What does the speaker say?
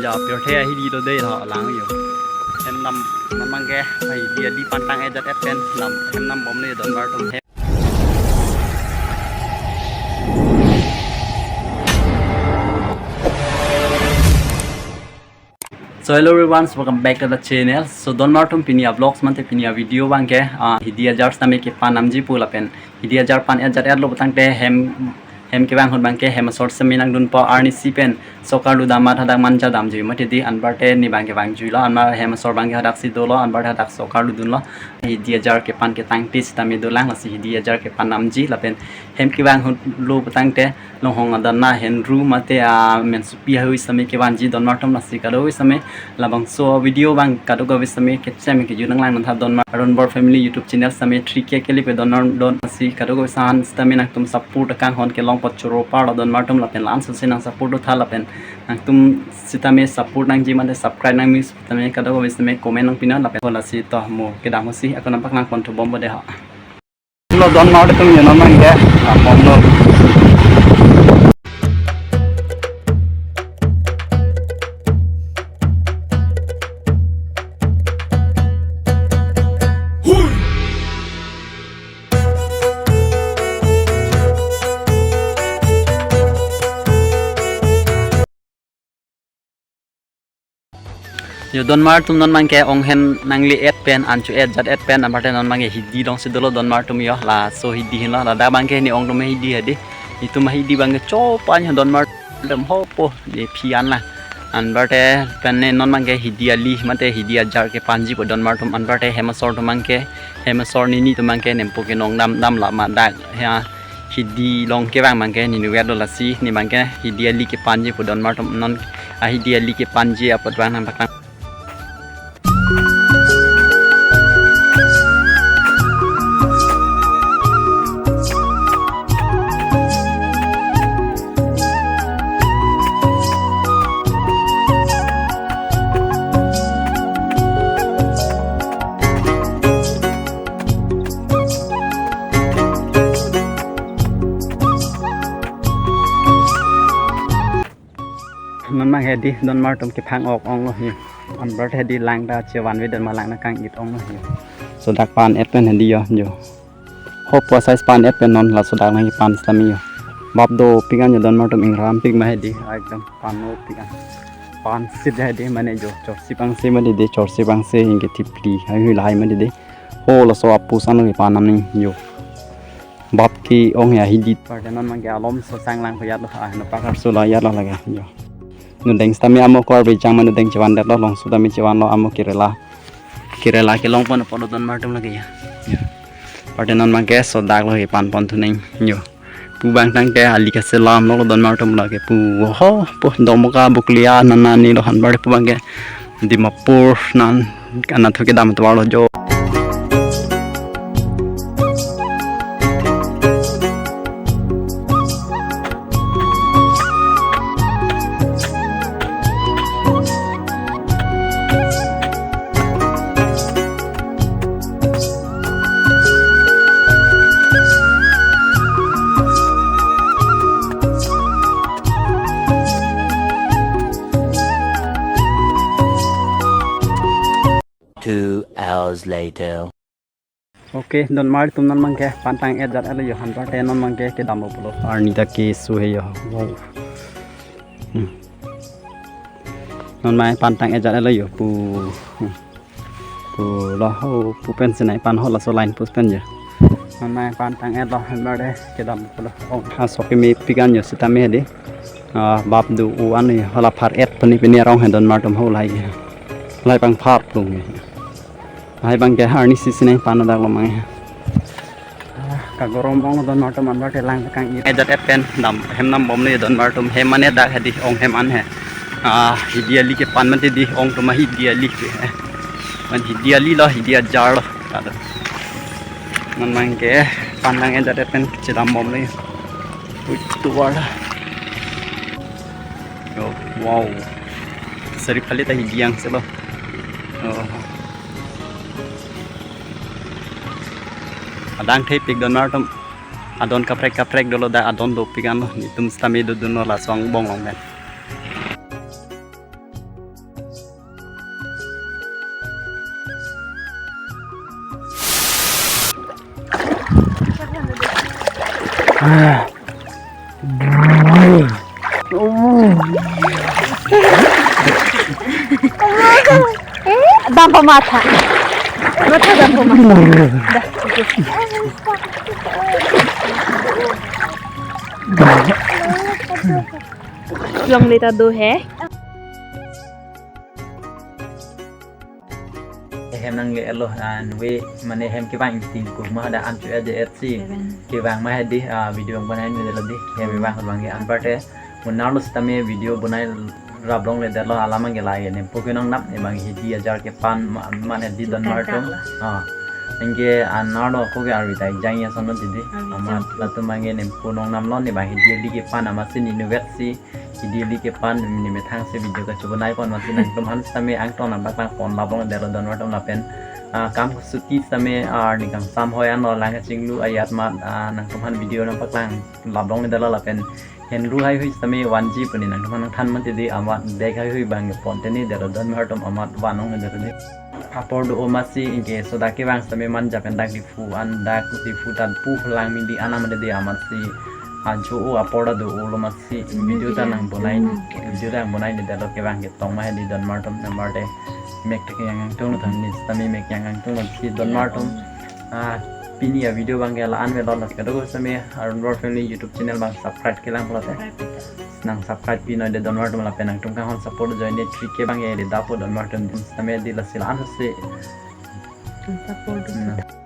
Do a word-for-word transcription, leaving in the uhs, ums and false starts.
Ja, pirthe ahidi lo dei, tha lang yo. Hem dam, non abangke ahidi ali pantang ejat et pen dam, hem dambomlo yo donmar atum, hem. So hello everyone, so welcome back to the channel. So donmar atum, pini a-vlogs mate pini a-video abangke, ah, hidi ajar sitame kepan damji pu lapen hidi ajar pan ejat etlo putangte hem, hem kevang ahut abangke hem asor sitame nangdunpo, arnisi pen sorkar ludam amat hadak manja damji mati di, anparte ne abangke vangjuilo, anpar hem asor abangke hadaksi dolo, anparte hadak sorkar ludunlo. Hidi ajar kepan ketangte sitame dolang, lasi hidi ajar kepan damji lapen hem kevang ahut lo putangte longhong adan na henru mate a-mensopi ahoi sitame kevanji donmar atum, lasi kadokave sitame labangso video abang kadokave sitame kechem kejut nanglang nangtha donmar Aron Bor Family YouTube channel sitame three K kelipe donmar atum, lasi kadokave sitame nangtum support akanghon kelong apot choro parlo donmar atum, lapen la-an sose nang support dotha lapen nangtum sitame support nangji mate subscribe nang miss sitame kadokave sitame comment nangpinon lapen lasi to mo kedam ahutsi ako nangpaklang pon thubom bo dei ha. Lo donmar atum yo, non abangke, ah, bomlo. Yo donmar atum, non abangke ong hem nangle et pen, an cho ejat et pen, anparte non abangke hidi alongsi dolo donmar atum yo, laso hidi henlo, ladak abangke ne ong atum hidi hedi, itum hidi abangke chopan yo donmar atum, hopo, de phian la. Anparte pen ne non abangke hidi ali mate hidi ajar kepanji pu donmar atum, anparte hem asor atum abangke, hem asor nini atum abangke nempo kenong dam dam la ma dak ya. Hidi along kevang abangke ne inutvet lo, lasi ne abangke hidi ali kepanji pu donmar atum, non ahidi ali kepanji apot abang nangpaklang. Non abangke hedi donmar atum kephang ok onglo hi. Anparte hedi lang ta chevanve donmar, lang nangkang-it onglo hi. Sodak pan et pen hedi yo, yo. Hopo size pan et pen non laso dak nangkepan sitame yo. Bap dopik an yo donmar atum, ingrampik ma hedi, ekdom pan dopik an. Pansit hedi mane yo, chorsi pangse mati di, chorsi pangse hingke thipli, hai hui lahai mati di. Ho laso apus an kepan damji yo. Bap ke-ong ya hidi. Anparte non abangke alom so sang lang ko yatlo, ah, no pakar so la yatlo lake yo. Nudeng sitame amo kor bejang ma nudeng chevandetlo, longso sitame chevanlo, amo kerela. Kerela kelong pon apotlo donmar atum lake ya. Yo. Anparte non abangke sodak lo kepan pon thu nang yo. Pu abang tangte ali kaselam lo donmar atum lake pu, hopo Domoka Bokolia nana ni lo, anparte pu abangke Dimapur nan kana thu kedam tovar lo jo. Two hours later. Okay, donmar atum, non abangke pantang ejat etlo yo, anparte non abangke kedamlo pulo. Arni ta keso he yo. Wow. Hmm. Non abang pantang ejat etlo yo pu. Hmm. Pulo ho pu pen sinai pan ho laso line post pen yo. Non abang pantang etlo, anparte kedam pulo. Oh, ha sopi mepik an yo sitame hedi. Ah, bap do-o an yo, hala phar et pani pini arong he donmar atum ho lahai ke. Lahai pangphar plung he. Lahai abangke arnisi sinai pan dak lo mang he. Ah, kagorom ong donmar atum, anparte lang kang-it. Ejat et pen dam, hem dambomlo yo donmar atum, hem mane dak hedi ong hem an he. Ah, hidi ali kepan mati di ong atum, hidi ali ke. Man hidi ali lo, hidi ajar lo. Kado. Non abangke pantang ejat et pen chedambomlo yo. Ui, tovar la. Yo, wow. Sari phali ta hidi angse lo. Oh. Adang thepik donmar atum. Adon kaprek kaprek dolo, dak adon dopik an lo. Netum sitame dodunlo laso angbong along pen. Dampo matha. Matha dampo matha. Dah. Longle ta do he. Hem nangle-etlo, ah, nue mane hem kevang ingting kurma hadak an chu aja et si. Kevang. Kevang ma hedi, ah, video bang bonai nidetlo di. Hem kevang bang ke anparte. Mo nerlo sitame video bonai rap longledetlo, alam bang ke lake nempo kenong nap, ne bang hedi ajar kepan ma-, mane di don mar tum. Ah. Anke an nerlo ako ke arvi ta jang ya sono didi. Arvi amat jang. Latum bang ke nempo nong namlo, ne bang hedi eli kepan amatsi ne inutvet si. Hedi eli kepan ne methang si video kachobonai pon amatsi nangtumphan sitame angton nangpaklang pon labong dero don mar tum lapen, ah, kam suki sitame, ah, ning kangsam hoi anlo lang kachinglu ajat amat, ah, nangtumphan video nangpaklang labong dero lapen henru haihui sitame vanji pu ne nangtumphan nangthan mati di amat bag haihui bang pon tene dero don mar tum amat van ong dero di. Apor do-o amatsi anke soda kevang sitame manja pen dak Diphu an dak Diphu ta pu phelang mindi anam de amatsi ancho o apor ta do-o lo amatsi video ta nang bonai, video ta nang bonai nidetlo kevang ketong ma hedi don mar tum anparte mek ta kejang kangtung lo than ne sitame mek kejang kangtung lo si don mar tum. Ah, pini avideo bang ke la-an avelo, lake do sitame Arun Bor Family YouTube channel bang subscribe kelang pulote. Nang subscribe pi noi de don mar tum lapen nangtum kanghon support join de three K bang ke de dapo don mar tum sitame di lasi la-an si. Support. Hmm.